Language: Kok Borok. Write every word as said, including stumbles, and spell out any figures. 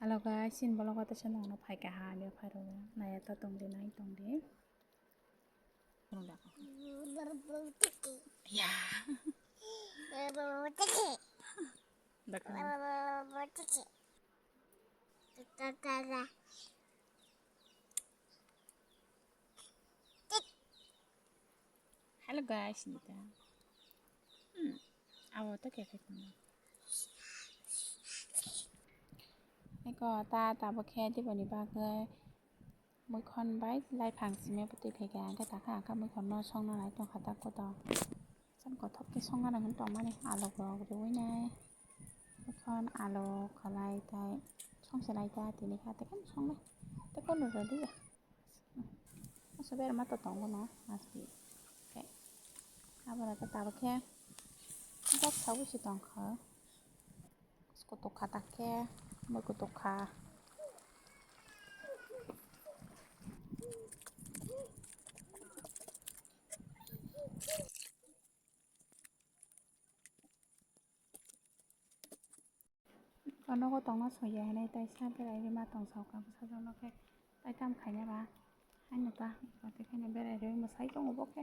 Hello guys, chini vlog o teisa nokno phaikha ha, ani phairok naiya ta tongdi, nai tongdi. Ya. Dakha. Hello guys, nita. Hmm, abo to khe khe tong. Eko ta tabo khe tiboni bagwi muikhon bai laiphang simi bwtwi phaikha, hwnkhe takha hwnkhe muikhon no songna nai tongkha ta koto. Cham kothok khe songna nang tongmani alok rok riwi nai. Muikhon alok khalai tai songse nai ta tini kha tei khe songnai tei kono rw liya. Asa berma to tongo no asli. Khe aboni to tabuk khe bok sawi se tongkha. Kusu kutuk kha ta khe, mui kutuk kha. O nogo tongma soya hinui taisa berai rima tong sao kha bwsajwk no khe tai tam khaina ba haino ta tei khe berai rwi mwsai tongo bo khe.